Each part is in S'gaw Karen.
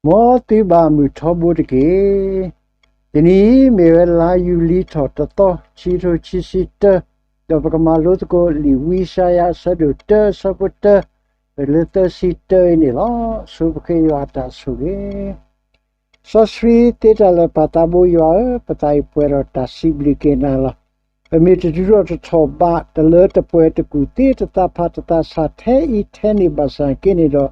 မ်သုဘၣ်မုၢ်ထီဘိတက့ၢ်. တနံၤအံၤမ့ၢ်ဝဲလါယူၤလံထီၣ်တသီ ခံကထိခံဆံတၢ, ဒီးပကမၤလိသကိးလံာ်ဝံယၡါယၤအဆၢဒိၣ်တၢ အဆၢဖိတၢ တုၤလၢသၢဆံတၢအံၤန့ၣ်လီၤ. ဆိပဃ့ယွၤအတၢ်ဆိၣ်ဂ့ၤ စီဆှံသ့တၢ်လၢာ်ပၢ်သးဘိယွၤဧၢ, ပသးအံၤပှဲၤဒီးတၢ်စံးဘျုးက့ၤနၤလီၤ. ပမ့ၢ်တတုၤထီၣ်တထီၣ်ဘး တလၢတပှဲၤ တကူၣ်သ့တသးဖးတသးဆးထဲအံၤထဲန့ၣ်ဘၣ်ဆၣ်က့န့ၣ်ဒီး,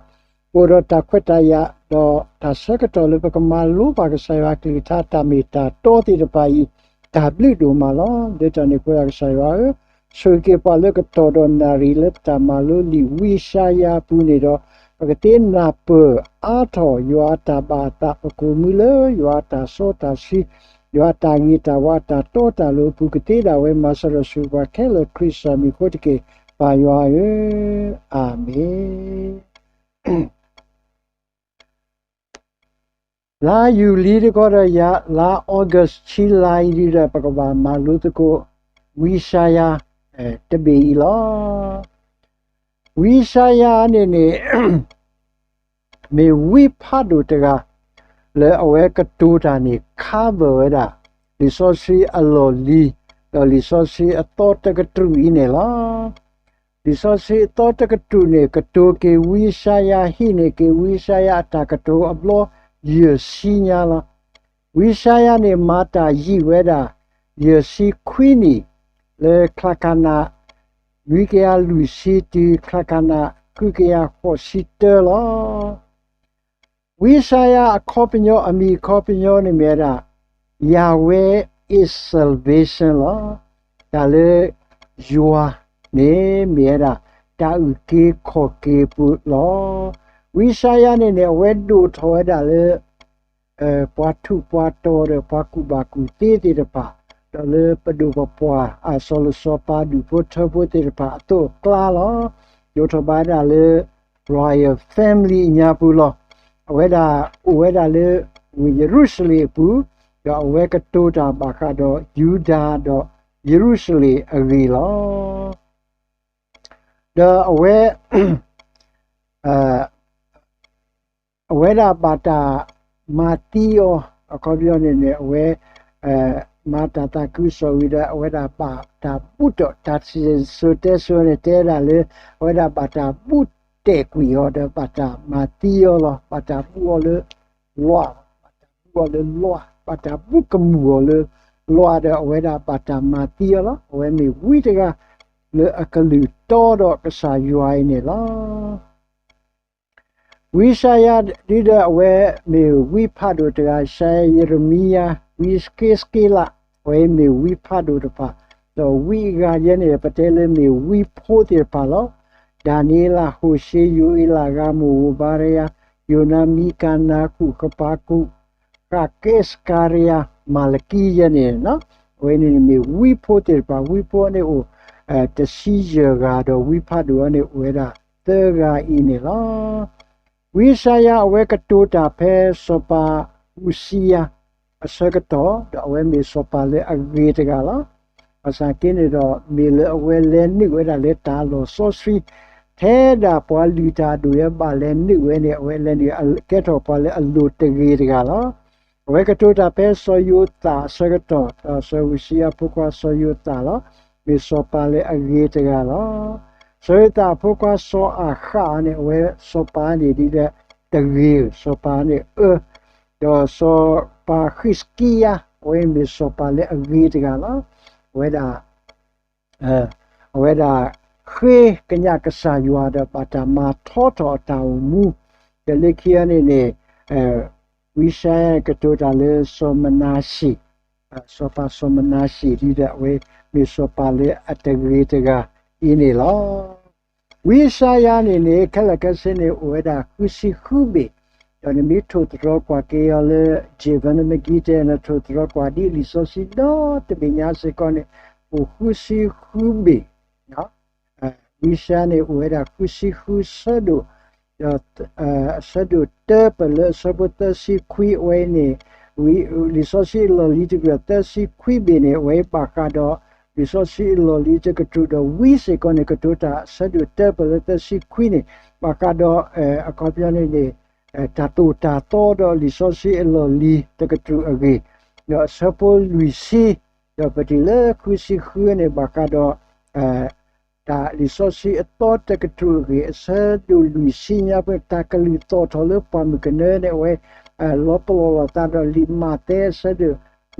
ပအိၣ်ဒီးတၢ်ခွဲးတၢ်ယာ် ဒီးတၢ်ဆၢကတီၢ်လၢပကမၤလိဘၣ်ကစၢ်ယွၤအကလုၢ်ကထါ တၢ်မ့ၢ်တၢ်တီသ့ၣ်တဖၣ်အံၤ တၢ်ဘျုးဒိၣ်မးလီၤ. လၢတၢ်န့ၣ်အဃိ ကစၢ်ယွၤဧၢ, ဆိၣ်ဂ့ၤက့ၤပှၤလၢကတီၢ်ဒီးနၣ်ရံၣ်လၢတၢ်မၤလိလံာ်ဝံယၡါယၤအပူၤန့ၣ်ဒီး, ပကသ့နၢ်ပၢၢ်အါထီၣ်ယွၤအတၢ်ဘၣ်အသး, ပကိးမူလၢယွၤအတၢ်စီတၢ်ဆှံ, ယွၤအတၢ်ဂ့ၤတၢ်ဝါအတၢ်တီတၢ်လိၤအပူၤ ကသ့ဒၣ်ဝဲမၤစၢၤဒီးဆိၣ်ဂ့ၤပှၤခဲလၢာ် ခရံာ်အမံၤအဃိတက့ၢ်, ပၢ်ယွၤဧၢ, အၤမ့ၣ်. လါယူၤလံတခီဒီးယၤ လါအီကူး ဆံလါအံၤဒ်ဒီး ပကဘၣ်မၤလိသကိး ဝံယၡါယၤ တဘ့ၣ်အံၤလီၤ. ဝံယၡါယၤန့ၣ်န့ၣ် မ့ၢ်ဝံဖးဒိၣ်တဂၤ လၢအဝဲကတိၤတၢ်န့ၣ် cover ဝဲဒၣ် လံာ်စီဆှံအလီၢ်လံၤ ဒီးလံာ်စီဆှံအသီတကတြူၢ်အံၤန့ၣ်လီၤ. လံာ်စီဆှံအသီတကတြူၢ်န့ၣ် ကတိၤက့ၤဝံယၡါယၤ ဟံးန့ၢ်က့ၤ ဝံယၡါယၤအတၢ်ကတိၤအဘျီ ယဲၢ်ဆံညါလီၤ. ဝံယၡါယၤန့ၣ် မၤတၢ်ယံာ်ဝဲဒၣ် ယဲၢ်ဆံခွံနံၣ် လၢချါခါနး နွံကယၤလွံၢ်ဆံ တုၤချါခါနး ဃုကယၤဃိးဆံတၢလီၤ. ဝံယၡါယၤအခီပညီ အမံၤအခီပညီန့ၣ်မ့ၢ်ဝဲဒၣ် Yahweh is salvation လီၤ. တၢ်လၢယွၤန့ၣ်မ့ၢ်ဝဲဒၣ် တၢ်အုၣ်က့ၤခီၣ်က့ၤပူၤလီၤ. ဝံယၡါယၤန့ၣ်န့ၣ် အဝဲဒိၣ်ထီၣ်ဝဲဒၣ်လၢ ပှၤထူးပှၤတီၤဒီးပှၤကူၣ်ဘၣ်ကူၣ်သ့သ့ၣ်တဖၣ်, ဒီးလၢပဒိၣ်ပပှၢ် အစီၤလိၣ်စီၤပၤဒူၣ်ဖိထၢဖိသ့ၣ်တဖၣ်အသိးအကျါလီၤ. ဒိၣ်ထီၣ်ဘၣ်ဝဲဒၣ်လၢ royal family အညါပူၤလီၤ. အဝဲဒၣ်အိၣ်ဝဲဒၣ်လၢ ဝ့ၢ်ယရူၤၡလ့ၣ်အပူၤ, ဒီးအဝဲကတိၤတၢ်ဘၣ်ဃးဒီးယူဒၤဒီးယရူၤၡလ့ၣ်အဂ့ၢ်လီၤ. ဒီးအဝဲ အဝဲဒၣ်ဘၣ်တၢ်မၤသံအီၤ, အခီပညီန့ၣ်န့ၣ် အဝဲ မၤတၢ်သးခုကစီၣ်ဝံၤဒီး အဝဲဒၣ်ဘၣ်တၢ်ဘူၣ်တီၢ်, တၢ်စံၣ်စိၤတဲစိၤန့ၣ် တဲဒၣ်လၢ အဝဲဒၣ်ဘၣ်တၢ်ဘူၣ်တဲာ်ကွံာ်အီၤဒီး ဘၣ်တၢ်မၤသံအီၤလီၤ. ဘၣ်တၢ်ဘူၣ်အီၤလၢ လီၤ, ဘၣ်တၢ်ဘူၣ်အီၤလၢလီၤ, ဘၣ်တၢ်ဘူၣ်ကမူၣ်အီၤလၢလီၤဒီး အဝဲဒၣ်ဘၣ်တၢ်မၤသံအီၤလီၤ. အဝဲမ့ၢ်ဝံတဂၤ လၢအကလုၢ်တီဒီးကစၢ်ယွၤအံၤန့ၣ်လီၤ. ဝံယၡါယၤ ဒ်ဒီးအဝဲမ့ၢ်ဝံဖးဒိၣ်တဂၤ, ယၡါယၤ, ယရမံယၤ, ဝံယ့စက့လး, အဝဲမ့ၢ်ဝံဖးဒိၣ်တဖၣ်, ဒီးဝံအဂၤယဲန့ၣ် ပတဲလၢမ့ၢ်ဝံဖိသ့ၣ်တဖၣ်လီၤ. ဒၤနံးယ့လး, ဟိၤၡ့, ယိၤအ့လး, ဂၤမိၢ်, ဧိၤဘါရယၤ, ယိၤနါ, မံကၤ, နၤဃူး, ဃပၤကူး, ဃးက့းစကၤရယၤ, မၤလကံယဲန့ၣ်, အဝဲန့ၣ်မ့ၢ်ဝံဖိသ့ၣ်တဖၣ်, ဝံဖိန့ၣ်အိၣ် တဆံယဲၢ်ဂၤ, ဒီးဝံဖးဒိၣ်အံၤန့ၣ် အိၣ်ဝဲဒၣ်သၢဂၤအံၤန့ၣ်လီၤ. ဝံယၡါယၤ အဝဲကတိၤတၢ်ဖဲစီၤပၤအူးစံယၤ အဆၢကတီၢ်, ဒီးအဝဲမ့ၢ်စီၤပၤလၢအဂ့ၤတဂၤလီၤ. ဘၣ်ဆၣ်က့န့ၣ်ဒီး မ့ၢ်လၢအဝဲလဲၤနုာ်ဝဲဒၣ်လၢတၢ်လီၢ်စီဆှံ ထဲဒၣ်ပှၤလုၢ်တၢ်အဒိၣ်အဘၣ်လဲၤနုာ်ဝဲန့ၣ် အဝဲလဲၤနုာ်ကဲထီၣ်ပှၤလၢအလိၤတဂ့ၤတဂၤလီၤ. အဝဲကတိၤတၢ်ဖဲစီၤယိၤသးအဆၢကတီၢ်, ဒီးစီၤအူးစံယၤအဖိခွါစီၤယိၤသးလီၤ. မ့ၢ်စီၤပၤလၢအဂ့ၤတဂၤလီၤ. စီၤယိၤသးအဖိခွါစီၤအၤဃးန့ၣ် အဝဲစီၤပၤန့ၣ်ဒ်ဒီးတဂ့ၤ, စီၤပၤန့ၣ်အၢ, ဒီးစီၤပၤဃံးစကံယၤ အဝဲမ့ၢ်စီၤပၤလၢအဂ့ၤတဂၤလီၤ. အဝဲဒၣ် အဝဲဒၣ်ဃ့ကညးကစၢ်ယွၤဒီးဘၣ်တၢ်မၤထီထီၣ်အတၢ်အိၣ်မူ, ဒီးလၢခံအံၤန့ၣ်န့ၣ် ဝံယၡါယၤကတိၤတၢ်လၢစီၤမနၤၡ့ၣ်, စီၤပၤစီၤမနၤၡ့ၣ်ဒ်ဒီး အဝဲမ့ၢ်စီၤပၤလၢအတဂ့ၤတဂၤအံၤန့ၣ်လီၤ. ဝံယၡါယၤန့ၣ်န့ၣ် ခဲလၢာ်ခဲဆ့န့ၣ် အိၣ်ဝဲဒၣ်ဃုဆံဃုဘ့ၣ်, ဒီးနမ့ၢ်ထိၣ်သတြီၤကွၢ်က့ၤအီၤလၢ ကၠ့ၣ်ဖၢနမကံတဲ နထိၣ်သတြီၤကွၢ်ဒ်လံာ်စီဆှံဒီတဘ့ၣ်ညါစ့ၢ်ကီးန့ၣ် အိၣ်ဃုဆံဃုဘ့ၣ် ဝံယၡါယၤန့ၣ် အိၣ်ဝဲဒၣ်ဃုဆံဃုဆၢဒိၣ်, ဒီးအဆၢဒိၣ်တၢပၢၢ်လၢအဆၢဖိသၢဆံခွံ အဝဲအံၤန့ၣ် လံာ်စီဆှံအလီၢ်လံၤတကယၤသၢဆံခွံဘ့ၣ်န့ၣ် အဝဲအံၤဘၣ်ဃးဒီး လံာ်စီဆှံအလီၢ်လံၤတကတြူၢ်ဒီးဝံစ့ၢ်ကီးန့ၣ် ကတိၤတၢ်အဆၢဒိၣ်တၢပၢၢ်လၢသၢဆံခွံန့ၣ် ဘၣ်ဃးဒီး အခီပညီန့ၣ်န့ၣ် တၢ်သိၣ်တၢ်သီဒီးလံာ်စီဆှံအလီၢ်လံၤတကတြူၢ်အဂ့ၢ်, ဒီးအဆၢဖိလွံၢ်ဆံ, ဒီးပတုၤလၢဃုဆံဃုန့ၣ် ဘၣ်ဃးဒီး တၢ်လံာ်စီဆှံအသီတကတြူၢ်အဂ့ၢ် အဆၢဒိၣ်လွံၢ်ဆံညါဖဲ တၢ်ကလုၢ်သီၣ်ထီၣ်လၢပှၢ်မုၢ်ကနၢန့ၣ် အဝဲ လီၤပလီၢ်လီၤသးဒီးလံာ်မးသဲအဆၢဒိၣ်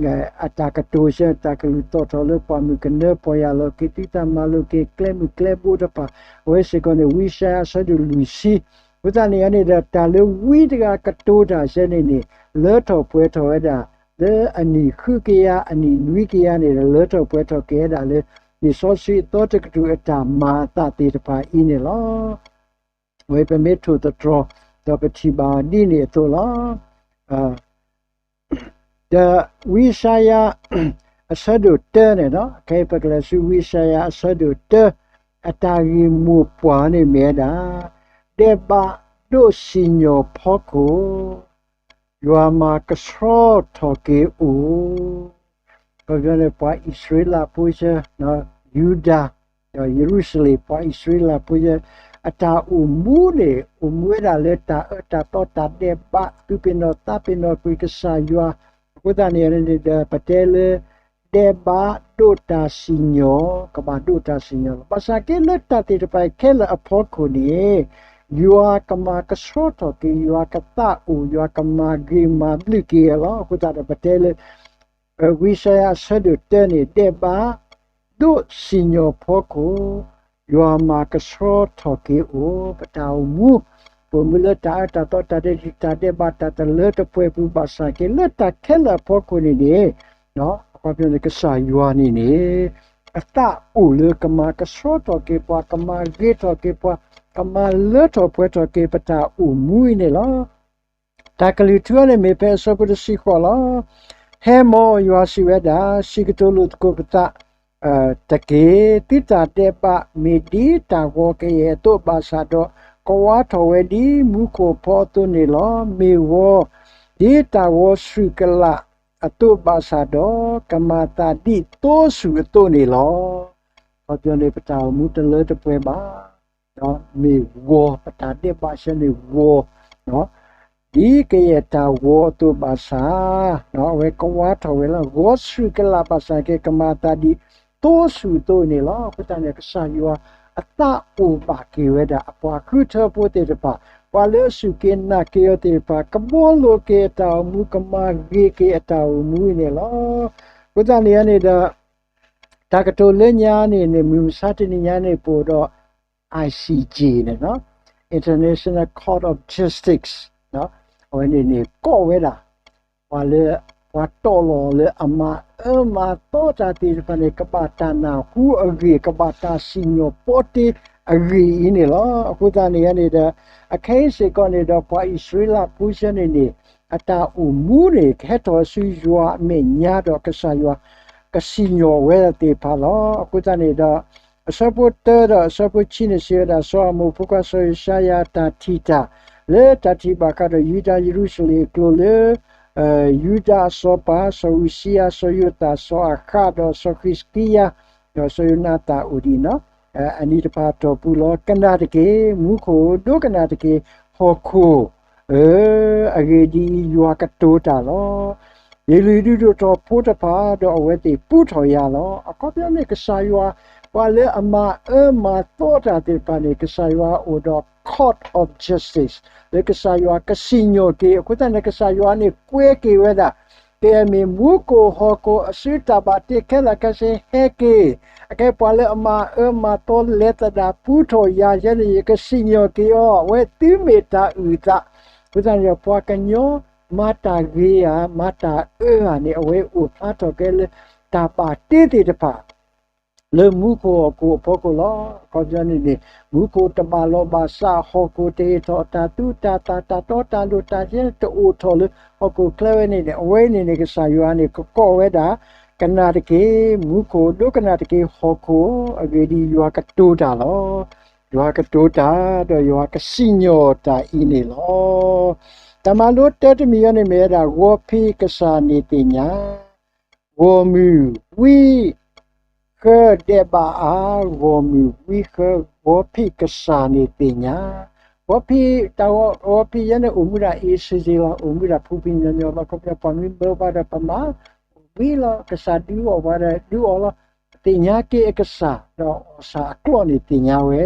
အတၢ်ကတိၤဆၢ တၢ်ကလုၢ်သီၣ်ထီၣ်လၢပှၢ်မုၢ်ကနၢ ပီၢ်ယၢ်လီၤက့ၤသုသးမၤလိာ်က့ၤကျဲမုၢ်ကျဲဘိတဖၣ် အဝဲစ့ၢ်ကီးန့ၣ် ဝံယၡါယၤအဆၢဒိၣ်လွံၢ်ဆံ, အဃိသတးန့ၣ်န့ၣ်ဒီး တၢ်လၢဝံတဂၤကတိၤတၢ်ဆၢန့ၣ်န့ၣ် လၢထီၣ်ပှဲၤထီၣ်ဝဲဒၣ် လၢအနံၣ်ဃုကယၤ အနံၣ်နွံကယၤန့ၣ်ဒီး လၢထီၣ်ပှဲၤထီၣ်က့ၤဝဲဒၣ်လၢ လံာ်စီဆှံအသီတကတြူၢ်အတၢ်မၤအသးသ့ၣ်တဖၣ်အံၤန့ၣ်လီၤ. အဝဲပမ့ၢ်ထိၣ်သတြီၤ ဒီးပထံၣ်ဘၣ်အီၤဒ်န့ၣ်အသိးလီၤ. ဒီးဝံယၡါယၤ အဆၢဒိၣ်တၢန့ၣ်ဒီး ခဲအံၤပကလဲၤဆူဝံယၡါယၤအဆၢဒိၣ်တၢ အတၢ်ဂ့ၢ်မိၢ်ပှၢ်န့ၣ်မ့ၢ်ဝဲဒၣ် ဒဲးဘးဒိးစံၣ်ညီၣ်ဖီခိၣ် ယွၤမၤကဆှီထီၣ်က့ၤအိၣ် ခီပညီန့ၣ် ပှၤအံၣ်စရ့လးဖိဆၢ ယူဒၤ ဒီးယရူၤၡလ့ၣ် ပှၤအံၣ်စရ့လးဖိဆၢ အတၢ်အိၣ်မူန့ၣ် အိၣ်မူဝဲဒၣ်လၢတၢ်အၢတၢ်သီတၢ်ဒဲးဘး သူပ့ၤနီၣ်သးပ့ၤနီၣ်ကွံာ်ကစၢ်ယွၤ အဃိသတးန့ၣ်န့ၣ်ဒီး ပတဲလၢ ဒဲးဘးဒိးတၢ်စံၣ်ညီၣ် ကဘၣ်ဒိးတၢ်စံၣ်ညီၣ်လီၤ. ဘၣ်ဆၣ်က့လၢတၢ်သ့ၣ်တဖၣ်ခဲလၢာ်အဖီခိၣ်န့ၣ် ယွၤကမၤကဆှီထီၣ်က့ၤ ယွၤကသးအိၣ် ယွၤကမၤဂ့ၤမၤဘျုးက့ၤအီၤလီၤ. အဃိသတးဒီး ပတဲလၢ ဝံယၡါယၤအဆၢဒိၣ်တၢန့ၣ် ဒဲးဘးဒိးစံၣ်ညီၣ်ဖီခိၣ် ယွၤမၤကဆှီထီၣ်က့ၤအိၣ် ပတၢ်အိၣ်မူ, ပအိၣ်မူလၢတၢ်အၢတၢ်သီတၢ်ဒဲး တၢ်ဒဲးဘးတၢ်တလၢတပှဲၤပူၤ ဘၣ်ဆၣ်က့လၢတၢ်ခဲလၢာ်အဖီခိၣ်န့ၣ်န့ၣ် အခီပညီန့ၣ် ကစၢ်ယွၤန့ၣ်န့ၣ် အသးအိၣ်လၢကမၤကဆှီထီၣ်က့ၤပှၤ ကမၤဂ့ၤထီၣ်က့ၤပှၤ ကမၤလၢထီၣ်ပှဲၤထီၣ်က့ၤပတၢ်အိၣ်မူအံၤန့ၣ်လီၤ. တၢ်ကလုၢ်ထူန့ၣ်မ့ၢ်ဖဲအဆၢဖိတဆံဃိးလီၤ. ဟဲမီၢ် ယွၤစံးဝဲဒၣ်, စံးကတိၤလိာ်သကိးပသး တက့ၢ်. သုတၢ်ဒဲးဘးမ့ၢ်ဒ်တၢ်ဂီၤကယဲၢ်အသိးဘၣ်ဆၣ်ဒီး ကဝါထီၣ်ဝဲဒ်မူခိၣ်အဖီအသိးန့ၣ်လီၤ. မ့ၢ်ဂီၤ ဒ်တၢ်ဂီၤဆှုၣ်ကလာ်အသိးဘၣ်ဆၣ်ဒီး ကမၤသးဒ်သိဆူၣ်အသိးန့ၣ်လီၤ. ခီပညီန့ၣ် ပတၢ်အိၣ်မူတလၢတပှဲၤဘၣ် မ့ၢ်ဂီၤ ပတၢ်ဒဲးဘးဆၢန့ၣ်ဂီၤ ဒ်ကယဲၢ်တၢ်ဂီၤအသိးဘၣ်ဆၣ် အဝဲကဝါထီၣ်ဝဲလီၤ. ဂီၤဆှုၣ်ကလာ်ဘၣ်ဆၣ်က့ ကမၤသးဒ်သိဆူၣ်အသိးန့ၣ်လီၤ. အဃိသတးန့ၣ် ကစၢ်ယွၤအသးအိၣ်ဘၣ်က့ၤဝဲဒၣ် အပှၤဃုထၢဖိသ့ၣ်တဖၣ် ပှၤလၢအစူၢ်က့ၤနာ်က့ၤအီၤသ့ၣ်တဖၣ် ကဘီလိာ်က့ၤအတၢ်အိၣ်မူ ကမၤဂ့ၤက့ၤအတၢ်အိၣ်မူအံၤန့ၣ်လီၤ. အဃိသတးန့ၣ်န့ၣ်ဒီး တၢ်ကတိၤလၢညါန့ၣ်န့ၣ် မုၢ်မဆါတနံၤညါန့ၣ် ပအိၣ်ဒီး ICJ န့ၣ် International Court of Justice အဝဲန့ၣ်န့ၣ် ကိးဝဲဒၣ် ပှၤလၢ ပှၤတီၢ်လီၤလၢအမၤအၢမၤသီတၢ်သ့ၣ်တဖၣ်န့ၣ် ကဘၣ်တၢ်နၢ်ဟူအဂ့ၢ် ကဘၣ်တၢ်စံၣ်ညီၣ်ပီတ့အဂ့ၢ်အံၤန့ၣ်လီၤ. အဃိသတးန့ၣ်န့ၣ်ဒီး အခဲအံၤစ့ၢ်ကီးန့ၣ်ဒီး ပှၤအံၣ်စရ့လးဖိဆၢန့ၣ်န့ၣ် အတၢ်အိၣ်မူန့ၣ် ကဟဲထီၣ်ဆူယွၤအမဲာ်ညါဒီး ကစၢ်ယွၤ ကစံၣ်ညီၣ်ဝဲသ့ၣ်တဖၣ်လီၤ. အဃိသတးန့ၣ်ဒီး အဆၢဖိတၢဒီးအဆၢဖိခံန့ၣ် စံးဝဲဒၣ် စီၤအၤမိၣ်ဖိခွါစီၤယၡါယၤအတၢ်ထံၣ်တၢ် လၢတၢ်ထံၣ်ဘၣ်ဃးဒီးယူဒၤယရူၤၡလ့ၣ်အကျိၤလၢ ယူဒၤအစီၤပၤ စီၤအူစံယၤ စီၤယိၤသး စီၤအၤဃး ဒီးစီၤဃံးစကံယၤ ဒီးစီၤယိၤနၤသၣ်အိၣ်ဒံးန့ၣ် အနံၤတဖၣ်အတီၢ်ပူၤလီၤ. ကနၣ်တက့ၢ် မူခိၣ်ဧၢ, ဒိကနၣ်တက့ၢ် ဟီၣ်ခိၣ်ဧၢ, အဂ့ၢ်ဒ်အံၤ, ယွၤကတိၤတၢ်လီၤ. ယလုၢ်ဒုးဒိၣ်ထီၣ်ဖိတဖၣ်, ဒီးအဝဲသ့ၣ်ပူထီၣ်ယၤလီၤ. အခီပညီန့ၣ် ကစၢ်ယွၤ ပှၤလၢအမၤအၢမၤသီတၢ်သ့ၣ်တဖၣ်န့ၣ် ကစၢ်ယွၤအိၣ်ဒီး court of justice လၢကစၢ်ယွၤကစံၣ်ညီၣ်က့ၤ. အဃိသတးန့ၣ် ကစၢ်ယွၤန့ၣ်ကွဲက့ၤဝဲဒၣ် ကမ့ၢ်မူခိၣ်ဟီၣ်ခိၣ်အစုတၢ်ဘၣ်တ့ခဲလၢာ်ခဲဆ့ဟဲက့ၤ, အကဲပှၤလၢအမၤအၢမၤသီလဲၤသဒၣ်ပူထီၣ်ယၤယဲန့ၣ် ယကစံၣ်ညီၣ်က့ၤအီၤ, အဝဲသုမ့ၢ်တၢ်အုၣ်သး. အဃိသတးန့ၣ် ပှၤကညီမၤတၢ်ဂ့ၤဧါ မၤတၢ်အၢဧါန့ၣ် အဝဲအိၣ်ဖျါထီၣ်က့ၤလၢ တၢ်ဘၣ်တ့သ့ၣ်တဖၣ် လၢမူခိၣ်ဟီၣ်ခိၣ်အဖီခိၣ်လီၤ. အခီပညီန့ၣ်န့ၣ် မူခိၣ်တဘၣ်လီၢ်ဘၣ်စး, ဟီၣ်ခိၣ်တဟ့ၣ်ထီၣ်တၢ်သူတၢ်သၣ် တၢ်တီတၢ်လိၤတၢ်ယဲၢ်တအိၣ်ထီၣ်လၢဟီၣ်ခိၣ်ချၢဝဲန့ၣ်န့ၣ် အဝဲန့ၣ်န့ၣ် ကစၢ်ယွၤန့ၣ် ကကိးဝဲဒၣ် ကနၣ်တက့ၢ် မူခိၣ်, ဒိကနၣ်တက့ၢ် ဟီၣ်ခိၣ်, အဂ့ၢ်ဒ်အံၤ, ယွၤကတိၤတၢ်လီၤ. ယွၤကတိၤတၢ် ဒီးယွၤကစံၣ်ညီၣ်တၢ်အံၤန့ၣ်လီၤ. တၢ်မၤလိတၢတမံၤအံၤန့ၣ်မ့ၢ်ဝဲဒၣ် ဂီၤဖံးကစၢ်န့ၣ်သ့ၣ်ညါ ဂီၢ်မုၢ်ဝံဃၢဒဲးဘးအါ, ဂီၢ်မုၢ်ဝံဃၢ ဂီၤဖံးကစၢ်န့ၣ်သ့ၣ်ညါ, ဂီၤဖံး, တၢ်ဂီၤဖံးယဲန့ၣ် အိၣ်မူဒၣ်အ့စ့စ့လီၤ, အိၣ်မူဒၣ်ဖှူဖှူညီညီလီၤ. ခီဖျိပှၤမ့ၢ်မၢပှၤဒီးပမၤ, ဝံၤလီၤ, ကစၢ်ဒုးအီၣ်ပှၤဒီးဒုးအီၣ်လီၤ. သ့ၣ်ညါက့ၤအကစၢ်, ဒီးအီၣ်ဆၣ်အကျိာ်န့ၣ်သ့ၣ်ညါဝဲ.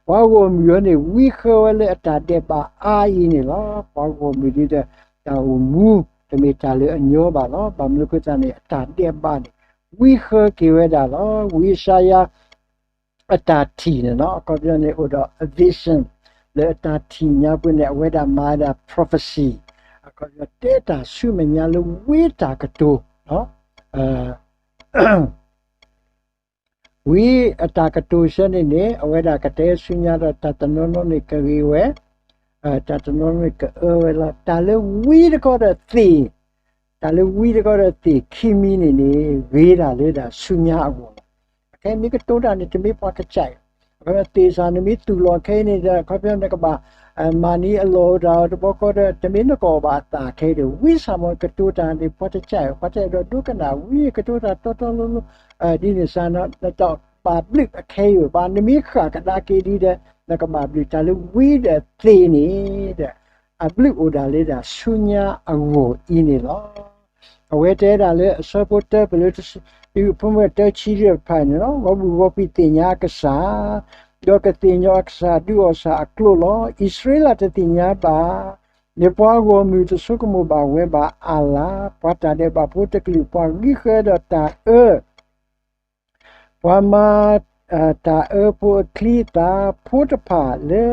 ပှၤဂီၢ်မုၢ်အံၤန့ၣ် ဝံဃၢဝဲလၢအတၢ်ဒဲးဘးအါအံၤန့ၣ်လီၤ. ပှၤဂီၢ်မုၢ်ဒ်ဒီး တၢ်အိၣ်မူ တမ့ၢ်တၢ်လၢအညီဘၣ်လီၤ. ဘၣ်မနုၤအဃိသတးန့ၣ် အတၢ်ဒဲးဘးန့ၣ် ဝံဃၢက့ၤဝဲဒၣ်လီၤ. ဝံယၡါယၤ အတၢ်ထံၣ်န့ၣ်လီၤ. အခီပညီန့ၣ် အိၣ်ဒီး a vision လၢအတၢ်ထံၣ်ညါပူၤန့ၣ် အဝဲဒၣ်မၤဝဲဒၣ် prophecy, အခီပညီ တဲတၢ်ဆူမဲာ်ညါလၢဝံတၢ်ကတိၤ, ဝံအတၢ်ကတိၤဆၢန့ၣ်န့ၣ် အဝဲဒၣ်ကတဲဆူညါဒီး တၢ်တနီၤနီၤန့ၣ်ကဂ့ၤဝဲ, တၢ်တနီၤနီၤန့ၣ်ကအၢဝဲလီၤ. တၢ်လၢဝံတခီဒီးသ့ၣ်, တၢ်လၢဝံတခီဒီးသ့ၣ်ခံမံၤန့ၣ်န့ၣ် ဂ့ၤဒၣ်လၢဒၣ်ဆူညါအဂီၢ်လီၤ. အခဲအံၤမ့ၢ်ကတိၤတၢ်န့ၣ် တမ့ၢ်ပှၤကစၢ်အံၤ, အခီပညီသ့ၣ်စ့ၢ်န့ၣ်မ့ၢ်သူၣ်လီၤခဲအံၤန့ၣ်ဒီး အခီပညီနကဘၣ် မၤန့ၢ်အလီၢ်အိၣ်တၢ်အီၤတဘျီဃီဒီး တမ့ၢ်နကအီၣ်ဘၣ်အသၣ်ခဲအံၤဒီး ဝံစၢ်မ့ၢ်ကတိၤတၢ်န့ၣ် ပှၤတကစၢ်အံၤ ပှၤတအဲၣ်ဒိးဒိကနၣ်ဝံကတိၤတၢ်တီတီလိၤလိၤ, ဒ်န့ၣ်စ့ၢ်နတဘၣ်ဘျုးအခဲအံၤဘၣ်. နမ့ၢ်ဃၣ်ကဒါက့ၤဒ်ဒီး နကဘၣ်ဘျုး. တၢ်လၢဝံဒီးသ့ၣ်န့ၣ်ဒီး အဘျုးအိၣ်ဒၣ်လၢဒၣ်ဆူညါအဂီၢ်အံၤန့ၣ်လီၤ. အဝဲတဲဒၣ်လၢအဆၢဖိတၢ ပလၢ ဖဲတၢဆံတဖၣ်န့ၣ်လီၤ. ဂီၢ်မုၢ်ဂီၢ်ဖံးသ့ၣ်ညါအကစၢ်, ဒီးကသ့ၣ်နီၣ်အကစၢ်ဒုးအီၣ်ဆၣ်အကျိာ်လီၤ. အံၣ်စရ့လးတသ့ၣ်ညါဘၣ်, ယပှၤဂီၢ်မုၢ်တဆိကမိၣ်ဘၣ်ဝဲဘၣ်အါလၢ်, ပှၤတၢ်ဒဲးဘးဖိတကလုာ် ပှၤဂံၢ်ဃၢဒီးတၢ်အၢ ပှၤမၤတၢ်အၢဖိအချံအသၣ်, ဖိတဖၣ်လၢ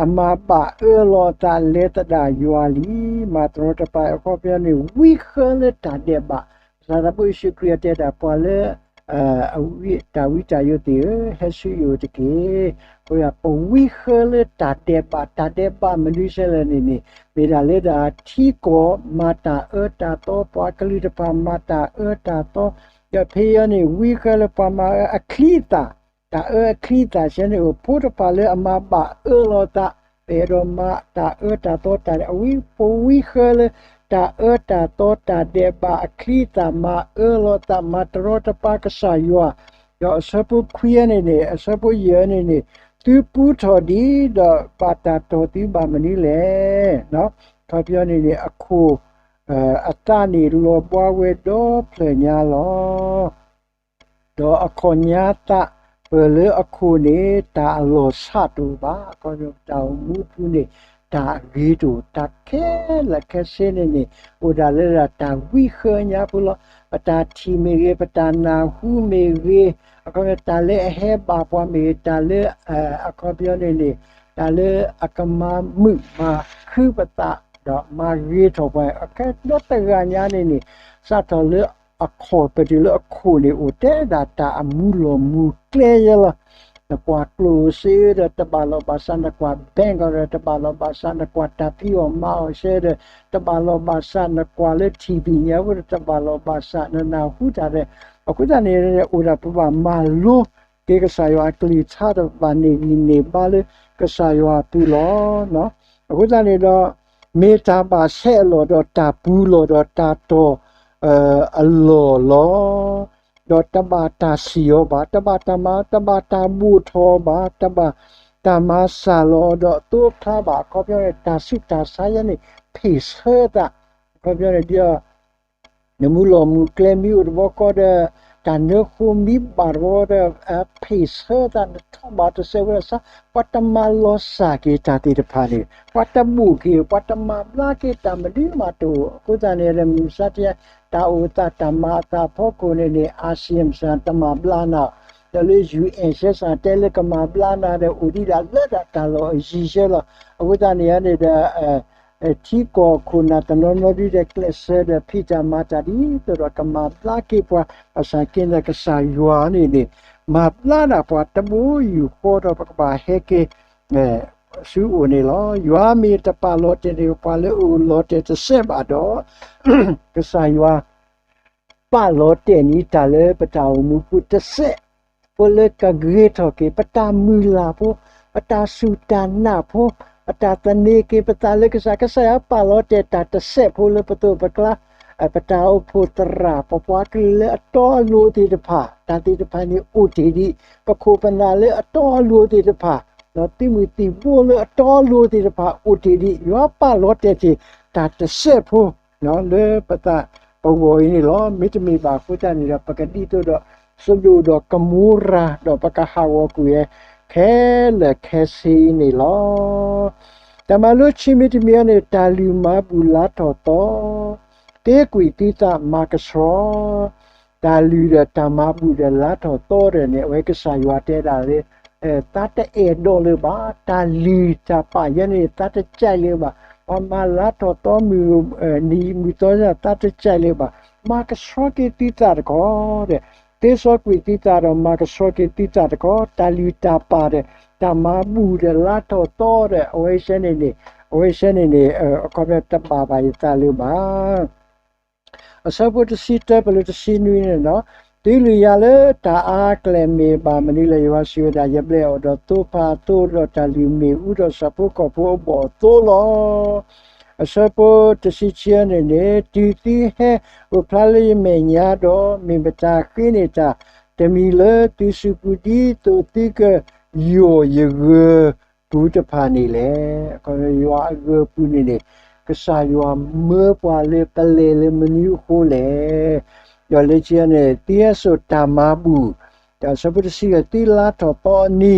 အမၤဘၣ်အၢလီၤအသး လဲၤသဒၣ်ယွၤလံ. မၤတရီတပါ အခီပညီန့ၣ် ဝံဃၢလၢတၢ်ဒဲးဘး. ကစၢ်သးဘိယ့ၣ်ၡူးခရံာ်အတဲဒၣ် ပှၤလၢ တၢ်ဝံတၢ်ယိာ်သ့ၣ်ဧၢ, ဟဲဆူယအိၣ်တက့ၢ်. ပဝံဃၢလၢတၢ်ဒဲးဘး, တၢ်ဒဲးဘးမနုၤဆဲလဲၣ်န့ၣ်န့ၣ် မ့ၢ်ဒၣ်လၢဒၣ်ထံကီၢ်မၤတၢ်အၢတၢ်သီ, ပှၤကလုာ်တဖၣ်မၤတၢ်အၢတၢ်သီ, ဒီးဖဲအံၤန့ၣ် ဝံဃၢလၢပှၤမၤအၢအချံအသၣ်, တၢ်အၢအချံအသၣ်ဆဲန့ၣ်အိၣ် ဖိတဖၣ်လၢအမၤဘၣ်အၢလီၤသး, ပအဲၣ်ဒိးမၤတၢ်အၢတၢ်သီတၢ်န့ၣ် အဝံ ပဝံဃၢလၢတၢ်အၢတၢ်သီတၢ်ဒဲးဘးအချံအသၣ် မၤအၢလီၤသး မၤတရီတပါကစၢ်ယွၤ, ဒီးအဆၢဖိခွံန့ၣ်န့ၣ် အဆၢဖိယဲၢ်န့ၣ်န့ၣ် သုပူထီၣ်ဒံး ဒီးဘၣ်တၢ်တီၢ်သုဘၣ်မနုၤလဲၣ်. အခီပညီန့ၣ်န့ၣ် အခိၣ်အသးန့ၣ်လီၤဘှါဝဲဒီဖျၢၣ်ညါလီၤ. ဒီးအခီၣ်ညါသးပၢၢ်လၢအခိၣ်န့ၣ် တၢ်အလီၢ်ဆးတအိၣ်ဘၣ်. အခီပညီ တၢ်အိၣ်မူပူၤန့ၣ် တၢ်အဂ့ၤတအိၣ်, တၢ်ခဲလၢာ်ခဲဆ့န့ၣ်န့ၣ် အိၣ်ဒၣ်လၢဒၣ်တၢ်ဝံဃၢညါပူၤလီၤ. ပတၢ်ထံၣ်မ့ၢ်ဂ့ၤ, ပတၢ်နၢ်ဟူမ့ၢ်ဂ့ၤ, အခီပညီ တၢ်လၢအဟဲဘၣ်ပှၤမ့ၢ်ဂ့ၤ, တၢ်လၢ အခီပညီန့ၣ်န့ၣ် တၢ်လၢအကမၤမုာ်မၤခုပသး ဒီးမၤဂ့ၤထီၣ်ပှၤ အခဲဒီတဂၤညါန့ၣ်န့ၣ် စးထီၣ်လၢအခီၣ် ပတုၤလၢအခိၣ်န့ၣ် အိၣ်ထဲဒၣ်တၢ်အမူလီၢ်မူကျဲယဲလီၤ. နကွၢ်ကျိၣ်စ့ဒီး တဘၣ်လီၢ်ဘၣ်စး, နကွၢ် bank ဒီး တဘၣ်လီၢ်ဘၣ်စး, နကွၢ်တၢ်ဖံးအီၣ်မၤအီၣ်စ့ဒီး တဘၣ်လီၢ်ဘၣ်စး, နကွၢ်လၢ TV ညါဝဲဒီး တဘၣ်လီၢ်ဘၣ်စး, နနၢ်ဟူတၢ်ဒီး အဃိသတးန့ၣ် အိၣ်ဒၣ်ပဘၣ်မၤလိ က့ၤကစၢ်ယွၤအကလုၢ်ကထါ ဒီးဘၣ်န့ၢ်ဂံၢ်န့ၢ်ဘါလၢကစၢ်ယွၤအပူၤလီၤ. အဃိသတးန့ၣ်ဒီး မ့ၢ်တၢ်ဘၣ်ဆဲးအလီၢ်ဒီးတၢ်ပူၤလီၢ်ဒီးတၢ်တီၢ်အလီၢ်လီၤ. ဒီးတဘၣ်တၢ်စံၣ်အီၤဘၣ်, တဘၣ်တၢ်မၤ, တဘၣ်တၢ်ဘိၣ်ထီၣ်အီၤဘၣ်, တဘၣ်တၢ်မၤစၢ်လီၤအီၤဒီးအသိဖျါဘၣ်. အခီပညီန့ၣ် တၢ်ဆူးတၢ်ဆါယဲန့ၣ် ဖ့ၣ်ဆၢသး. အခီပညီန့ၣ် ဒ် နမူလီၢ်မူကျဲမ့ၢ်အိၣ်တဘျီဃီဒီး တၢ်နၢဃိမ့ၢ်ဘၣ်တဘျီဃီဒီး ဖ့ၣ်ဆၢသး နထီၣ်ဘၣ်တစဲးဝဲဒၣ်ဆါ, ပှၤတမၤလီၤစၢ်က့ၤတၢ်သ့ၣ်တဖၣ်န့ၣ် ပှၤတဘိၣ်က့ၤ ပှၤတမၤဘျါက့ၤတၢ်မနုၤမးတအိၣ်. အဃိသတးန့ၣ် မုၢ်မဆါတနံၤ တၢ်အိၣ်သးတၢ်မၤအသးအဖီခိၣ်န့ၣ်န့ၣ် အၤစံၣ်အၤမ့ၣ် တမၤဘျါနၤ, ဒီးလၢ ယူၣ်အဲၣ် စ့ၢ်ကီးတဲလၢကမၤဘျါနၤဒီး အိၣ်ဒံးဒၣ်လၢဒၣ်တၢ်လီၢ်အယံၤဆဲလီၤ. အဃိသတးန့ၣ်န့ၣ်ဒီး ထံကီၢ်ခိၣ်နၢ်တနီၤနီၤဒ်ဒီး ကျဲးစၢးဒီးဖံးတၢ်မၤတၢ်ဒ်သိးဒီးကမၤဘျါက့ၤပှၤ ဘၣ်ဆၣ်က့န့ၣ် ကစၢ်ယွၤန့ၣ်န့ၣ် မၤဘျါဒၣ်ပှၤတဘိယူၢ်ဃီဒီး ပကဘၣ်ဟဲက့ၤ ဆူအအိၣ်န့ၣ်လီၤ. ယွၤမ့ၢ်တပာ်လီၤတဲာ်န့ၢ်ပှၤလၢအအိၣ်လီၤတဲာ်တစဲးဘၣ်ဒီး ကစၢ်ယွၤ ပာ်လီၤတဲာ်န့ၢ်တၢ်လၢပတၢ်အိၣ်မူပူၤတစဲး, ဖိလၢကဂ့ၤထီၣ်က့ၤ ပတၢ်မုၢ်လၢ်ဖိ, ပတၢ်စူၢ်တၢ်နာ်ဖိ, ပတၢ်သန့ၤက့ၤပသးလၢကစၢ်, ကစၢ်ယွၤပာ်လီၤတဲာ်တၢ်တစဲးဖိလၢပသိးပကျါ, ပတၢ်အိၣ်ဖှိၣ်သရၣ်, ပပှၤကလုာ်လၢအတီအလိၤသ့ၣ်တဖၣ်, တၢ်သ့ၣ်တဖၣ်န့ၣ်အိၣ်တ့ၢ်ဒံး, ပခိၣ်ပနၢ်လၢအတီအလိၤသ့ၣ်တဖၣ် သုးမုၢ်သံၣ်ဘိလၢအတီအလိၤသ့ၣ်တဖၣ်အိၣ်တ့ၢ်ဒံး ယွၤပာ်လီၤတဲာ်တ့ၢ်တၢ်တစဲးဖိ လၢပသးပဂီၢ်အံၤန့ၣ်လီၤ. မ့တမ့ၢ်ဘၣ်အဃိသတးန့ၣ်ဒီး ပကဒ်သိးဒီး စဒိၣ်ဒီးကမိရၤ ဒီးပကဟးဂီၤကွံာ်ဝဲ ခဲလၢာ်ခဲဆ့အံၤန့ၣ်လီၤ. တၢ်မၤလိခံမံၤတမံၤအံၤန့ၣ် တၢ်လုၢ်မၤဘူၣ်လါထီၣ်သီ, သ့ကွံာ်သုသးမၤကဆှီ, တၢ်လုၢ်ဒီးတၢ်မၤဘူၣ်ဒီးလါထီၣ်သီဒီးန့ၣ် အဝဲကစၢ်ယွၤတဲဒၣ်လၢ သးတအဲၣ်ဒိးလၢၤဘၣ်, တၢ်လုၢ်တၢ်ပာ်ယဲန့ၣ် သးတကဲးလၢၤဘၣ်, ပှၤမၤလါထီၣ်သီမုၢ်နံၤမုၢ်သီ သးတကဲးလၢၤဘၣ်, မၤကဆှီက့ၤသုသးတခီ ဒီး သ့စီကွံာ်သုသးဒီးမၤကဆှီက့ၤသုသးတခီ, တၢ်လုၢ်တၢ်ပာ်ဒီး တၢ်မၤဘူၣ်ဒီးလါထီၣ်သီဒီး အဝဲစဲန့ၣ်န့ၣ် အဝဲစဲန့ၣ်န့ၣ် အခီပညီတဘၣ်ဘၣ်ယသးလၢၤဘၣ်. အဆၢဖိတဆံတၢ ပလၢတဆံနွံန့ၣ်လီၤ. တုၤလုၢ်ယၤလၢတၢ်အါကျဲၣ်မ့ၢ်ဘၣ်မနုၤလဲၣ်, ယွၤစံးဝဲဒၣ်, ယဘျဲၣ်အီၣ်ဒီးသိဖးအသိး, ဒီးတၢ်လုၢ်မ့ၣ်အူဒီးဆၣ်ဖိကီၢ်ဖိအဘီၣ်အသိးလီၤ. အဆၢဖိတဆံခံန့ၣ်န့ၣ်, တုၤသုဟဲအိၣ်ဖျါလၢယမဲာ်ညါဒီး, မ့ၢ်မတၤဃ့န့ၢ်တၢ်တမံၤလၢသုစုပူၤ ဒ်သိးသုကယီၢ်ယဂၢၤပူၤတဖၣ်န့ၣ်လဲၣ်. ယွၤအဂၢၤပူၤန့ၣ်န့ၣ် ကစၢ်ယွၤမၢပှၤလၢပလဲၤလၢမနုၤအဃိလဲၣ်. ဒီးလၢခံန့ၣ် သုဟဲစိာ်တၢ်မၤဘူၣ်, ဒီးအဆၢဖိတဆံဃု သုလါထီၣ်သီ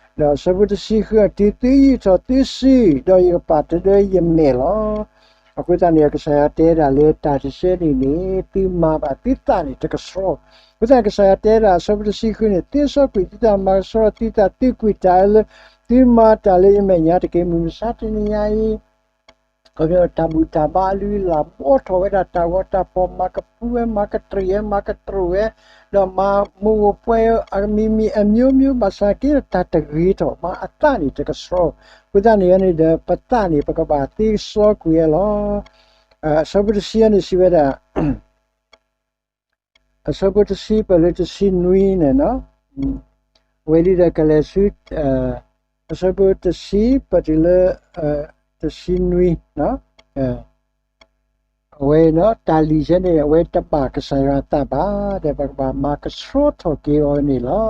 အနံၤ, ဒီးအဆၢဖိတဆံဃု တုၤသုယံာ်ထီၣ်သုစု, ဒီးယကပာ်တဒၢယမဲာ်လီၤ. အဃိသတးန့ၣ် ကစၢ်ယွၤတဲဒၣ်လၢတၢ်တဆဲန့ၣ်န့ၣ် သုမၤဘၣ်သုသးန့ၣ်တကဆှီ. အဃိသတးကစၢ်ယွၤတဲဒၣ်အဆၢဖိတဆံဃုန့ၣ် သ့စီကွံာ်သုသး မၤကဆှီသုသး သုကွံာ်တၢ်အၢလၢ သုမၤတၢ်လၢယမဲာ်ညါတက့ၢ်. မုၢ်မဆါတနံၤညါအံၤ တၢ်ဘူၣ်တၢ်ဘါအလုၢ်အလၢ် ဘှီထီၣ်ဝဲဒၣ်တၢ်ဂီၤတၢ်ဖီၣ် မၤကဖုဝဲ မၤကတြံာ်ဝဲ မၤကတြိာ်ဝဲ ဒီးမၤမုၢ်ဂီၤပှဲၤအမံၤမံၤအမျိုးမျိုး ဘၣ်ဆၣ်က့ဒီးတၢ်တဂ့ၤထီၣ် မၤအသးန့ၣ်တကဆှီ. အဃိသတးန့ၣ်န့ၣ်ဒီး ပသးန့ၣ် ပကဘၣ်သ့စီကွံာ်ဝဲလီၤ. အဆၢဖိတဆံန့ၣ်စံးဝဲဒၣ် အဆၢဖိတဆံ ပလၢတဆံနွံန့ၣ်, ဝဲဒ်ဒီးကလဲၤဆူ အဆၢဖိတဆံ ပတုၤလၢ တဆံနွံ, အဝဲတၢ်လုၢ်ဆဲန့ၣ် အဝဲတဘၣ်ကစၢ်ယွၤအသးဘၣ် ဒီးပကဘၣ်မၤကဆှီထီၣ်က့ၤအီၤန့ၣ်လီၤ.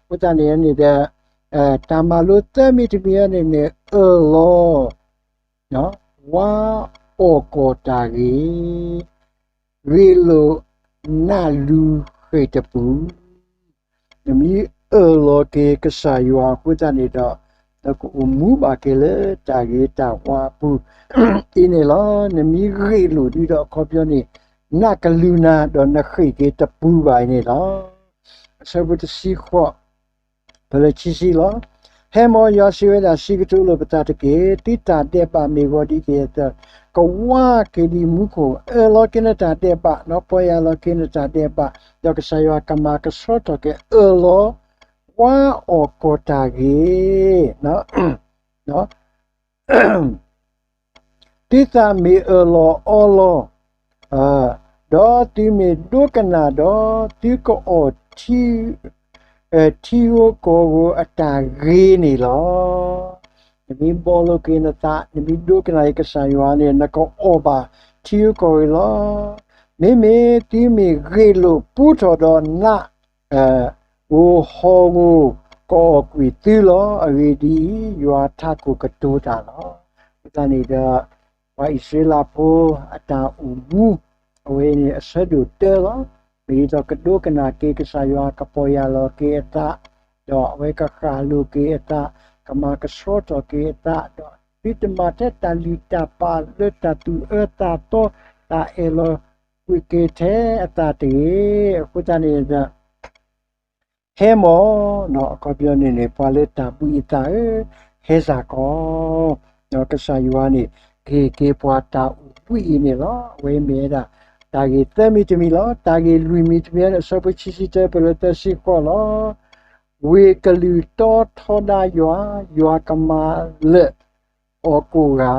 အဃိသတးန့ၣ်န့ၣ်ဒီး တၢ်မၤလိသၢမံၤတမံၤန့ၣ်န့ၣ် အၢၣ်လီၤ ဝါအီၣ်ကီၢ်တၢ်ဂ့ၤ, ဂ့ၢ်လိာ်နးလူၤဃ့ၢ်တပူၤ, နမ့ၢ်အၢၣ်လီၤက့ၤကစၢ်ယွၤအဃိသတးန့ၣ်ဒီး နကအိၣ်မူဘၣ်က့ၤလၢတၢ်ဂ့ၤတၢ်ဝါအပူၤ အံၤန့ၣ်လီၤ. နမ့ၢ်ဂ့ၢ်လိာ်ဒုဒီးအခီပညီန့ၣ် နးကလူၤနၤ ဒီးနဃ့ၢ်က့ၤတပူၤဘၣ်အံၤန့ၣ်လီၤ. အဆၢဖိတဆံဃိး ပလၢခံဆံလီၤ. ဟဲမီၢ် ယွၤစံးဝဲဒၣ် စံးကတိၤလိာ်ပသးတက့ၢ်. သုတၢ်ဒဲးဘးမ့ၢ်ဂီၤဒ်ကယဲၢ် ကဝါက့ၤဒံးမူခိၣ်, အၢၣ်လီၤက့ၤနတၢ်ဒဲးဘး, ဒီးပီၢ်ယၢ်လီၤက့ၤနတၢ်ဒဲးဘး, ဒီးကစၢ်ယွၤကမၤကဆှီထီၣ်က့ၤ အၢၣ်လီၤ ဝါအီၣ်ကီၢ်တၢ်ဂ့ၤ သုသးမ့ၢ်အၢၣ်လီၤအီလီၤ, ဒီးသုမ့ၢ်ဒိကနၣ်ဒီး သုကအီၣ် ထံဂိကီၢ်ဂိၤအတၢ်ဂ့ၤန့ၣ်လီၤ. နမ့ၢ်ဘီလိာ်က့ၤနသး, နမ့ၢ်ဒိကနၣ်က့ၤကစၢ်ယွၤန့ၣ် နကအီၣ်ဘၣ်ထံဂိကီၢ်ဂိၤလီၤ. မ့မ့ၢ်သုမ့ၢ်ဂ့ၢ်လိာ်ပူထီၣ်ဒီးနး ဂိၤဟီၣ်ဂိၤ ကအီၣ်ကွံာ်သုလီၤ. အဂ့ၢ်ဒ်အံၤ, ယွၤထးခိၣ်ကတိၤတၢ်လီၤ. အဃိသတးန့ၣ်ဒီး ပှၤအံၣ်စရ့လးဖိအတၢ်အိၣ်မူ အဝဲန့ၣ်အဆၢဒိၣ်တၢလီၤ. မ့ၢ်ဒ်သိးကဒိကနၣ်က့ၤကစၢ်ယွၤ ကပီၢ်ယၢ်လီၤက့ၤအသး, ဒီးအဝဲကဃၣ်လိာ်က့ၤအသး, ကမၤကဆှီထီၣ်က့ၤအသး, ဒီးသုတမၤထဲတၢ်လုၢ်တၢ်ပာ်လၢတၢ်သူၣ်အၢသးသီ တၢ်အဲၣ်လီၤကွံာ်က့ၤထဲအသးတဂ့ၤ. အဃိသတးန့ၣ်ဒီး ဟဲမီၢ်, အခီပညီန့ၣ်န့ၣ် ပှၤလၢတၢ်ဘှံးအသးဧၢ, ဟဲစ့ၢ်ကီး, ဒီးကစၢ်ယွၤန့ၣ် ကဟ့ၣ်က့ၤပှၤတၢ်အိၣ်ဘှံးအံၤန့ၣ်လီၤ. အဝဲမ့ၢ်ဝဲဒၣ် တၢ်ဂ့ၢ်သၢမံၤတမံၤလီၤ. တၢ်ဂ့ၢ်လွံၢ်မံၤတမံၤန့ၣ် အဆၢဖိခံဆံတၢ ပလၢသၢဆံဃိးလီၤ. ဝ့ၢ်ကလုၢ်တီထီဒါယွၤ, ယွၤကမၤလၢာ် အီၤကိးဂၤ,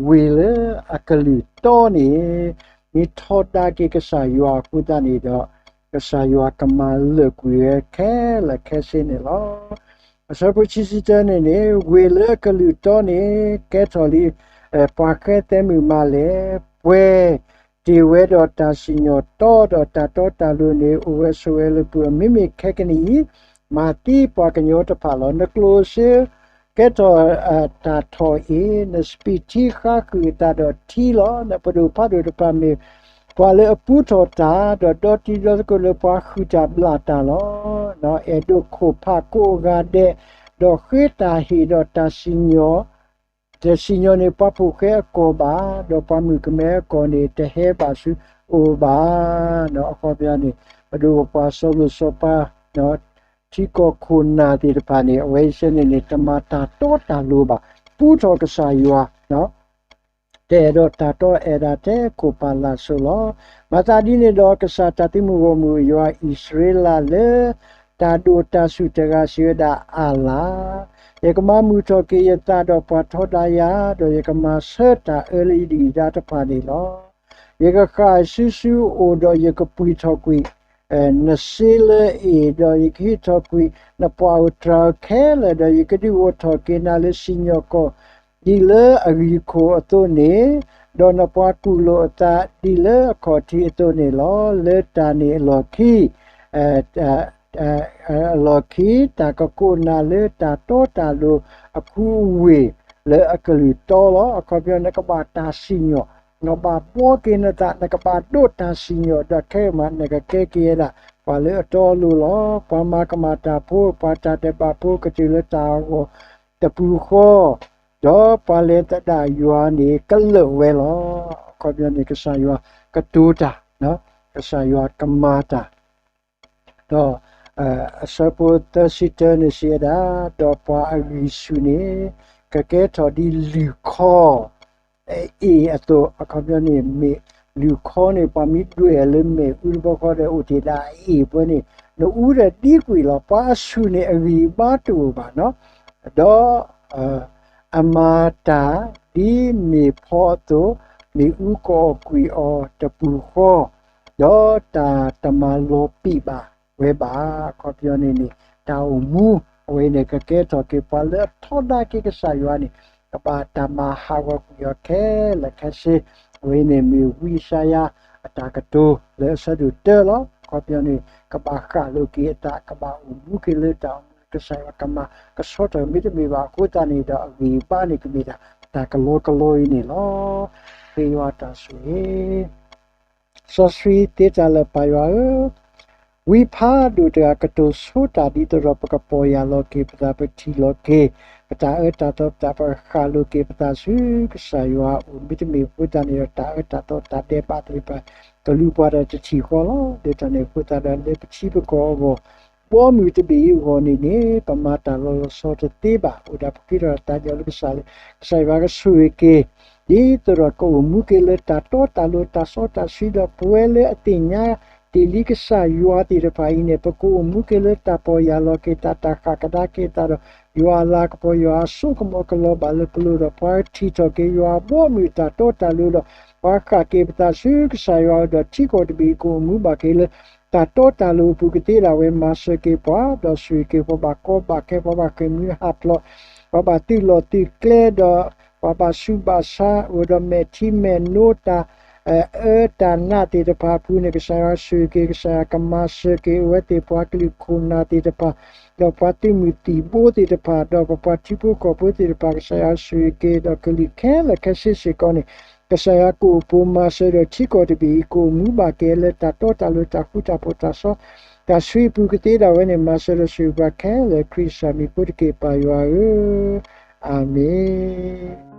ဝ့ၢ်လၢအကလုၢ်တီန့ၣ် မ့ၢ်ထီဒါက့ၤကစၢ်ယွၤအဃိသတးန့ၣ်ဒီး ကစၢ်ယွၤကမၤလၢာ်ကွံာ်ဝဲခဲလၢာ်ခဲဆ့န့ၣ်လီၤ. အဆၢဖိခံဆံတၢန့ၣ်န့ၣ် ဝ့ၢ်လၢအကလုၢ်တီန့ၣ် ကဲထီၣ်လံ ပှၤဃဲသဲမုၣ်မၤလဲၣ်, ပှဲၤတ့ၢ်ဝဲဒီးတၢ်စံၣ်ညီၣ်တီ ဒီးတၢ်တီတၢ်လိၤန့ၣ် အိၣ်ဝဲဆိးဝဲလၢပူၤ, မ့မ့ၢ်ခဲကနံၣ်အံၤ မၤသံပှၤကညီတဖၣ်လီၤ. နကျိၣ်စ့ကဲထီၣ်တၢ်ထီၣ်အ့ၣ်, နစပံးထံဃါဃုာ်အသးဒီးထံလီၤ. နပဒိၣ်ဖးဒိၣ်တဖၣ်မ့ၢ်ပှၤလၢအပူထီၣ်တၢ်, ဒီးဒီတံၤဒီသကိးလၢပှၤဃုာ်တၢ်ဘျၣ်တၢ်လီၤ. အဲၣ်ဒိးခိၣ်ဖးကိးအဂၤဒဲး, ဒီးဃ့တၢ်ဟ့ၣ်ဒီးတၢ်စံၣ်ညီၣ် တစံၣ်ညီၣ်န့ၢ်ပှၤဖိၣ်ဃဲအကီၢ်ဘၣ်, ဒီးပှၤမုၣ်ကမဲအကီၢ်န့ၣ် တဟဲဘၣ်ဆူအအိၣ်ဘၣ်. အခီပညီန့ၣ် ပဒိၣ်ပပှၢ်စီၤလိၣ်စီၤပၤ ထံကီၢ်ခိၣ်နၢ်သ့ၣ်တဖၣ်န့ၣ် အဝဲအံၤစဲန့ၣ်န့ၣ် တမၤတၢ်တီတၢ်လိၤဘၣ်, ပူထီၣ်ကစၢ်ယွၤ တအဲၣ်ဒိးတၢ်တီအဲၣ်ဒၣ်ထဲခိၣ်ဖးလၢ်စိၤလီၤ. မၤသးဒ်န့ၣ်ဒီး ကစၢ်တၢ်သုးမုၢ်ဂီၢ်မုၢ်ယွၤအံၣ်စရ့လးလၢ တၢ်ဒိၣ်တၢ်ဆူၣ်တဂၤစံးဝဲဒၣ်အါလၢ်, ယကမၤမုာ်ထီၣ်က့ၤယသးဒီးပှၤထီဒါယၤ, ဒီးယကမၤဆၢတၢ်အၢလၢယဒုၣ်ယဒါတဖၣ်န့ၣ်လီၤ. ယကဃၣ်ဆူဆူအအိၣ်ဒီးယကပှံာ်ထီၣ်ကွံာ် နစ့လၢအ့ၣ်, ဒီးယကဟံးထီၣ်ကွံာ်နပှၤအိၣ်တြၤခဲလၢာ်, ဒီးယကဒုးအိၣ်ထီၣ်က့ၤနၤလၢစံၣ်ညီၣ်ကွီၢ် ဒ်လၢအဂံၢ်ခိၣ်အသိးန့ၣ်, ဒီးနပှၤကူၣ်လိာ်အသးဒ်လၢအခီၣ်ထံးအသိးန့ၣ်လီၤ. လၢတၢ်န့ၣ်အလီၢ်ခံ အလီၢ်ခံ တၢ်ကကိးနၤလၢတၢ်တီတၢ်လိၤအဖုအဝ့ၢ်လၢအကလုၢ်တီလီၤ. အခီပညီ နကဘၣ်တၢ်စံၣ်ညီၣ်, နကဘၣ်ဘှီက့ၤနသး, နကဘၣ်ဒိးတၢ်စံၣ်ညီၣ်, ဒီးခဲအံၤမး နကကဲက့ၤဝဲဒၣ် ပှၤလၢအတီအလိၤလီၤ. ပှၤမၤကမၣ်တၢ်ဖိ, ပှၤတၢ်ဒဲးဘးဖိ ကတုၤလၢတၢ်အဂီၢ်တပူၤဃီ, ဒီးပှၤလဲၤသဒၣ်ယွၤန့ၣ် ကလၢာ်ဝဲလီၤ. အခီပညီန့ၣ် ကစၢ်ယွၤကတိၤတၢ်, ကစၢ်ယွၤကမၤတၢ် ဒီးအဆၢဖိသၢဆံတၢန့ၣ်စံးဝဲဒၣ်, ဒီးပှၤအဂံၢ်ဆူၣ်န့ၣ် ကကဲထီၣ်ဒ်လုၢ်ခီအအ့ၣ်အသိး, အခီပညီန့ၣ် မ့ၢ်လုၢ်ခီန့ၣ် ပှၤမ့ၢ်ဒွဲၣ်လၢမ့ၣ်အူတဘျီဃီဒီး အိၣ်တ့ၢ်ဒၣ်အအ့ၣ်ပှဲၤန့ၣ် နအူဒီးဒံကွံာ်လီၤ. ပှၤအဆူၣ်န့ၣ် အဂံၢ်အဘါတအိၣ်ဘၣ်နီၤ, ဒီး အမၤတၢ်ဒ်မ့ၣ်ဖီအသိး, မ့ၣ်အူကအီၣ်ကွံာ်အီၤတပူၤဃီ, ဒီးတၢ်တမၤလီၤပံာ်ဘၣ်ဝဲဘၣ်. အခီပညီန့ၣ်န့ၣ် တၢ်အိၣ်မူအဝဲန့ၣ် ကကဲထီၣ်က့ၤပှၤလၢအထီဒါက့ၤကစၢ်ယွၤန့ၣ် ကဘၣ်တၢ်မၤဟးဂီၤကွံာ်အီၤခဲလၢာ်ခဲဆ့. အဝဲန့ၣ်မ့ၢ်ဝံယၡါယၤအတၢ်ကတိၤလၢအဆၢဒိၣ်တၢလီၤ. အခီပညီန့ၣ် ကဘၣ်ဃၣ်လိာ်က့ၤအသး, ကဘၣ်အိၣ်မူက့ၤလၢတၢ်အိၣ်မူလၢကစၢ်ယွၤကမၤကဆှီထီၣ်မ့တမ့ၢ်ဘၣ်အဃိသတးန့ၣ်ဒီး အဂံၢ်အဘါန့ၣ်ကမ့ၢ်ဒၣ်တၢ်ကလီကလီအံၤန့ၣ်လီၤ. ဃ့ယွၤတၢ်ဆိၣ်ဂ့ၤ စီဆှံသ့တၢ်လၢာ် ပၢ်ယွၤဧၢ, ဝံဖးဒိၣ်တဂၤကတိၤဆိတၢ်ဒ်သိးဒီး ပကပီၢ်ယၢ်လီၤက့ၤပသး, ပထံၣ်လီၤက့ၤပတၢ်အၢတၢ်သီ, ပတၢ်ပဃၣ်လိာ်က့ၤပသးဆူကစၢ်ယွၤအအိၣ် မ့တမ့ၢ်အဃိသတးန့ၣ်ဒီး တၢ်အၢတၢ်သီတၢ်ဒဲးဘးသ့ၣ်တဖၣ် ကလူၤပှၤဒီးတထံၣ်ဃီလီၤ. လၢတၢ်န့ၣ်အဃိသတးဒီး လၢပထံပကီၢ်အဂီၢ် ဘီမုၢ်တဘ့ၣ်အံၤအဂီၢ်န့ၣ်န့ၣ် ပမၤတၢ်လီၤလီၤဆီဆီတသ့ဘၣ်. အိၣ်ဒၣ်ပဃ့ထီၣ်တၢ်သးကညီၤလၢကစၢ်လၢ ကစၢ်ယွၤကဆိၣ်ဂ့ၤက့ၤ ဒ်သိးဒီးကအိၣ်မူက့ၤလၢတၢ်တီတၢ်လိၤ တၢ်စီတၢ်ဆှံ ဒီးပဝဲလၢအသ့ၣ်ညါတ့ၢ်လံကစၢ်ယွၤသ့ၣ်တဖၣ်အံၤန့ၣ် ပကအိၣ်မူက့ၤလၢတၢ်ပီၢ်ယၢ်လီၤက့ၤသး တၢ်ဃၣ်ကဒါက့ၤသးဒီး ယွၤအလၤကပီၤ ယွၤအစိကမီၤကလီၤဘၣ်လၢပလိၤဒီး ပှၤထံၣ်ထီၣ်က့ၤယွၤဘီမုၢ်တၢ်တီတၢ်လိၤဒီး ပှၤဃၣ်က့ၤပသးဆူကစၢ်ယွၤအအိၣ်ဒီး ထံကီၢ်တဘ့ၣ်အံၤကအိၣ်မူဘၣ်က့ၤလၢ တၢ်တီတၢ်လိၤအပူၤကသ့ဒၣ်ဝဲ မၤစၢၤက့ၤပှၤ ဒီးဆိၣ်ဂ့ၤက့ၤပှၤဘၣ်ကီဘၣ်ခဲ ပှၤဘၣ်ဃ့ၢ်မှံဟးဖျိး ပှၤဘၣ်သုးလီၢ်သုးကျဲဒီး ပှၤဘၣ်ဆူးဘၣ်ဆါ အိၣ်ဒီးမဲာ်ထံမဲာ်နိ တၢ် အၢတၢ်နးသ့ၣ်တဖၣ်အပူၤန့ၣ် ကစၢ်ယွၤဆိၣ်ဂ့ၤက့ၤ ကစၢ်ယွၤကမၤစၢၤက့ၤ အဝဲသ့ၣ်ပှၤကလုာ်ခိၣ်နၢ်သ့ၣ်တဖၣ် ဒီးပှၤသုးမုၢ်သံၣ်ဘိသ့ၣ်တဖၣ် ဒီးပပှၤထံဖိကီၢ်ဖိသ့ၣ်တဖၣ် ကစၢ်ယွၤဆိၣ်ဂ့ၤက့ၤ ဒီးကလုာ်ခဲလၢာ်ခဲဆ့စ့ၢ်ကီးန့ၣ် ကစၢ်ယွၤကအိၣ်ပိာ်မၤစၢၤဒီး ထံကီၢ်တဘ့ၣ်အံၤ ကအိၣ်မူဘၣ်က့ၤလၢတၢ်တီတၢ်လိၤ တၢ်ဃူတၢ်ဖိး တၢ်စီတၢ်ဆှံအပူၤကသ့ဒၣ်ဝဲန့ၣ် မၤစၢၤဒီးဆိၣ်ဂ့ၤပှၤခဲလၢာ် ခရံာ်စၢ်မံၤဖိတက့ၢ် ပၢ်ယွၤဧၢ, အၤမ့ၣ်.